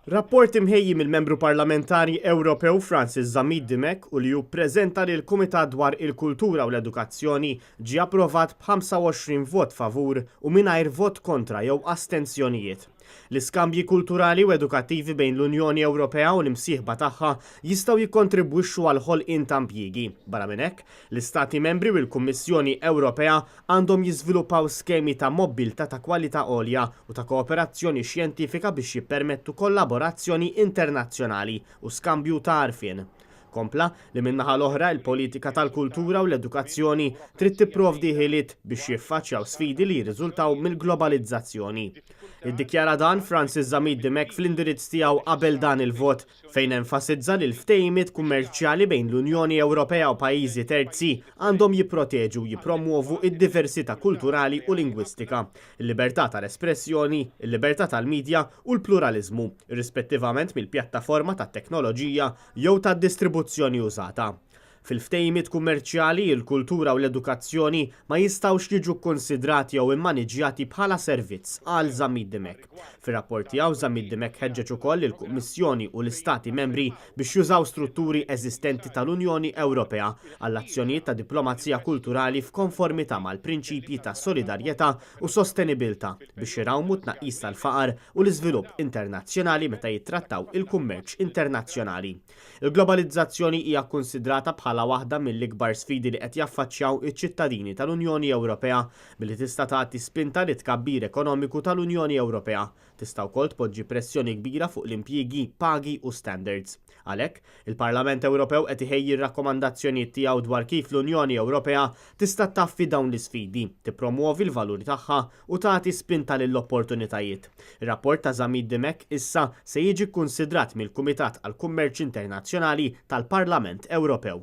Rapport imħejji mill-Membru Parlamentari Ewropew Francis Zammit Dimech u li hu ppreżenta lill-Kumitat dwar il-Kultura u l-Edukazzjoni ġie approvat b'25 vot favur u mingħajr vot kontra jew astensjonijiet. L-iskambji kulturali u edukattivi bejn l-Unjoni Ewropea u l-imsieħba tagħha jistgħu jikkontribwixxu għall-ħolqien ta' impjiegi. Barra minn hekk, l-Istati Membri u l-Kummissjoni Ewropea għandhom jiżviluppaw skemi ta' mobbiltà ta' kwalità għolja u ta' kooperazzjoni xjentifika biex jippermettu kollaborazzjoni internazzjonali u skambju ta' għarfien. Kompla li min-naħa l-oħra il-politika tal-kultura u l-edukazzjoni trid tipprovdi ħiliet biex jiffaċċjaw sfidi li jirriżultaw mill-globalizzazzjoni. Iddikjara dan Francis Zammit Dimech fl-indirizz tiegħu qabel dan il-vot fejn enfasizza li l-ftehimiet kummerċjali bejn l-Unjoni Ewropea u pajjiżi terzi għandhom jipproteġu u jippromwovu d-diversità kulturali u lingwistika, il-libertà tal-espressjoni, il-libertà tal-midja u l-pluraliżmu, irrispettivament mill-pjattaforma tat-teknoloġija jew tad-distribuzzjoni użata. Fil-ftehimiet kummerċjali, il-kultura u l-edukazzjoni ma jistgħux jiġu kkunsidrati jew immaniġġjati bħala servizz, qal Zammit Dimech. Fir-rapport tiegħu, Zammit Dimech ħeġġeġ ukoll lill-Kummissjoni u l-Istati Membri biex jużaw strutturi eżistenti tal-Unjoni Ewropea għall-azzjonijiet ta' diplomazija kulturali f'konformità mal-prinċipji ta' solidarjetà u sostenibilità biex irawmu t-tnaqqis tal-faqar u l-iżvilupp internazzjonali meta jittrattaw il-kummerċ internazzjonali. Il-globalizzazzjoni hija kkunsidrata bħala waħda mill-ikbar sfidi li qed jaffaċċjaw iċ-ċittadini tal-Unjoni Ewropea billi tista' tagħti spinta lit-tkabbir ekonomiku tal-Unjoni Ewropea. Tista' wkoll tpoġġi pressjoni kbira fuq l-impjiegi, pagi u standards. Għalhekk, il-Parlament Ewropew qed iħejji r-rakkomandazzjonijiet tiegħu dwar kif l-Unjoni Ewropea tista' ttaffi dawn l-isfidi, tippromwovi l-valuri tagħha u tagħti spinta lill-opportunitajiet. Ir-rapport ta' Zammit Dimech issa se jiġi kkunsidrat mill-Kumitat għall-Kummerċ Internazzjonali tal-Parlament Ewropew.